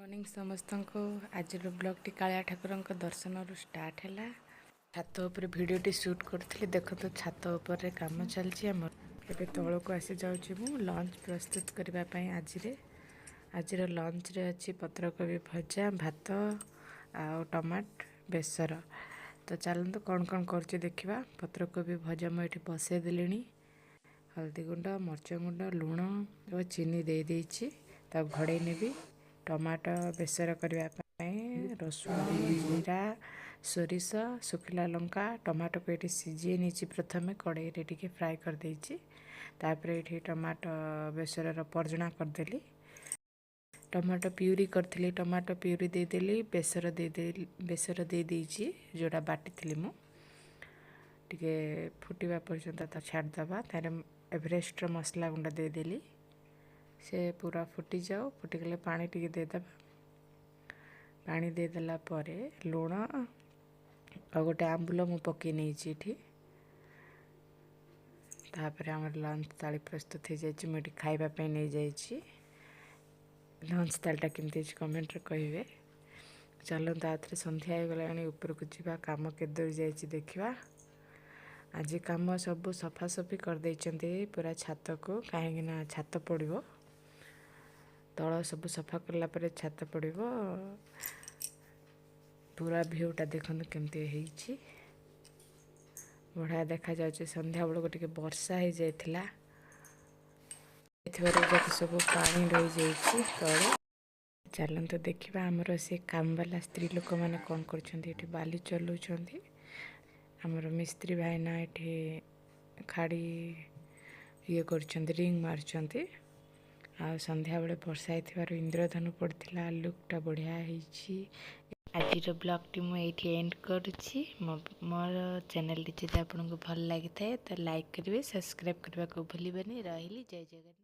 Morning ସମସ୍ତଙ୍କୁ। ଆଜିର ବ୍ଲଗ୍ଟି କାଳିଆ ଠାକୁରଙ୍କ ଦର୍ଶନରୁ ଷ୍ଟାର୍ଟ ହେଲା। ଛାତ ଉପରେ ଭିଡ଼ିଓଟି ସୁଟ୍ କରୁଥିଲି। ଦେଖନ୍ତୁ, ଛାତ ଉପରେ କାମ ଚାଲିଛି ଆମର। ଏବେ ତଳକୁ ଆସିଯାଉଛି ମୁଁ ଲଞ୍ଚ ପ୍ରସ୍ତୁତ କରିବା ପାଇଁ। ଆଜିର ଲଞ୍ଚରେ ଅଛି ପତ୍ରକୋବି ଭଜା, ଭାତ ଆଉ ଟମାଟ ବେସର। ତ ଚାଲନ୍ତୁ, କ'ଣ କ'ଣ କରୁଛି ଦେଖିବା। ପତ୍ରକୋବି ଭଜା ମୁଁ ଏଠି ବସେଇ ଦେଲିଣି। ହଳଦୀ ଗୁଣ୍ଡ, ମରିଚ ଗୁଣ୍ଡ, ଲୁଣ ଓ ଚିନି ଦେଇଦେଇଛି, ତାକୁ ଘୋଡ଼େଇ ନେବି। ଟମାଟୋ ବେସର କରିବା ପାଇଁ ରସୁଣ, ଜିରା, ସୋରିଷ, ଶୁଖିଲା ଲଙ୍କା, ଟମାଟୋକୁ ଏଠି ସିଝେଇ ନେଇଛି। ପ୍ରଥମେ କଡ଼େଇରେ ଟିକେ ଫ୍ରାଏ କରିଦେଇଛି। ତାପରେ ଏଠି ଟମାଟୋ ବେସରର ପର୍ଜଣା କରିଦେଲି। ଟମାଟୋ ପ୍ୟୁରି କରିଥିଲି, ଟମାଟୋ ପ୍ୟୁରି ଦେଇଦେଲି। ବେସର ଦେଇଦେଲି, ବେସର ଦେଇଦେଇଛି ଯେଉଁଟା ବାଟିଥିଲି ମୁଁ। ଟିକେ ଫୁଟିବା ପର୍ଯ୍ୟନ୍ତ ତା ଛାଡ଼ିଦେବା। ତାରେ ଏଭରେଷ୍ଟର ମସଲା ଗୁଣ୍ଡ ଦେଇଦେଲି। ସେ ପୁରା ଫୁଟିଯାଉ। ଫୁଟିଗଲେ ପାଣି ଟିକେ ଦେଇଦେବା। ପାଣି ଦେଇଦେଲା ପରେ ଲୁଣ ଆଉ ଗୋଟେ ଆମ୍ବୁଲ ମୁଁ ପକାଇ ନେଇଛି ଏଠି। ତାପରେ ଆମର ଲଞ୍ଚ ଥାଳି ପ୍ରସ୍ତୁତ ହେଇଯାଇଛି। ମୁଁ ଏଠି ଖାଇବା ପାଇଁ ନେଇଯାଇଛି। ଲଞ୍ଚ ଥାଳିଟା କେମିତି ହେଇଛି କମେଣ୍ଟରେ କହିବେ। ଚାଲନ୍ତୁ, ଆଉଥରେ ସନ୍ଧ୍ୟା ହେଇଗଲାଣି, ଉପରକୁ ଯିବା। କାମ କେତେ ଦୂର ଯାଇଛି ଦେଖିବା। ଆଜି କାମ ସବୁ ସଫାସଫି କରିଦେଇଛନ୍ତି ପୁରା ଛାତକୁ, କାହିଁକି ନା ଛାତ ପଡ଼ିବ। ତଳ ସବୁ ସଫା କଲା ପରେ ଛାତ ପଡ଼ିବ। ପୁରା ଭିଉଟା ଦେଖନ୍ତୁ କେମିତି ହେଇଛି, ବଢ଼ିଆ ଦେଖାଯାଉଛି। ସନ୍ଧ୍ୟାବେଳକୁ ଟିକେ ବର୍ଷା ହେଇଯାଇଥିଲା, ଏଥିବାରୁ ଯାକ ସବୁ ପାଣି ରହିଯାଇଛି ତଳେ। ଚାଲନ୍ତୁ ଦେଖିବା ଆମର ସେ କାମବାଲା ସ୍ତ୍ରୀ ଲୋକମାନେ କ'ଣ କରୁଛନ୍ତି। ଏଠି ବାଲି ଚଲାଉଛନ୍ତି। ଆମର ମିସ୍ତ୍ରୀ ଭାଇନା ଏଠି ଖାଡ଼ି ଇଏ କରୁଛନ୍ତି, ରିଙ୍ଗ ମାରୁଛନ୍ତି। ଆଉ ସନ୍ଧ୍ୟାବେଳେ ବର୍ଷା ହେଇଥିବାରୁ ଇନ୍ଦ୍ରଧନୁ ପଡ଼ିଥିଲା, ଲୁକ୍ଟା ବଢ଼ିଆ ହେଇଛି। ଆଜିର ବ୍ଲଗ୍ଟି ମୁଁ ଏଇଠି ଏଣ୍ଡ କରୁଛି। ମୋର ଚ୍ୟାନେଲଟି ଯଦି ଆପଣଙ୍କୁ ଭଲ ଲାଗିଥାଏ, ତ ଲାଇକ୍ କରିବେ, ସବସ୍କ୍ରାଇବ୍ କରିବାକୁ ଭୁଲିବେନି। ରହିଲି, ଜୟ ଜଗନ୍ନାଥ।